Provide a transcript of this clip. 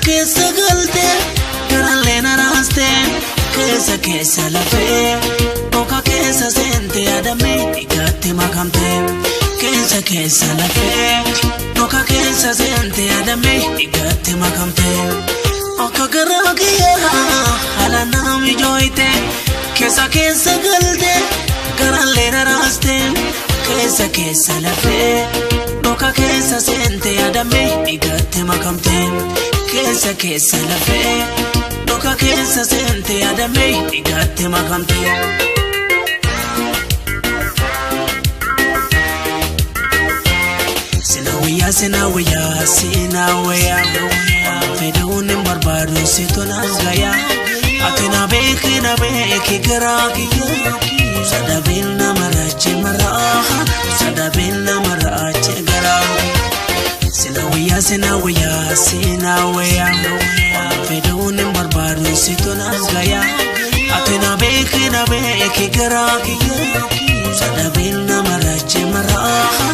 Keessa galte garallee na raaste keessa keessa lafee dhoka keessa seente yaadamee dhiigatti makamte keessa keessa lafee dhoka keessa seente yaadamee dhiigatti makamte akka garaa kiyyaa haala naa mijooyte keessa keessa galte garallee na raaste keessa keessa lafee dhoka keessa seente yaadamee dhiigatti makamte. Keessa keessa lafee dhoka keessa seente yaadamee dhiigatti makamte. Sinawayyaa sinawayyaa sinawayyaa fedhuun hin barbaadu si tolaan gayaa ati na beeki na beeki garaa kiyya sadabeen nama raache maraa sadabeen nama raache garaa. Sinawayyaa sinawayyaa sinawayyaa fedhuun hin barbaadu si tolaan gayaa ati na beeki na beeki garaa kiyya sadabeen nama raache maraa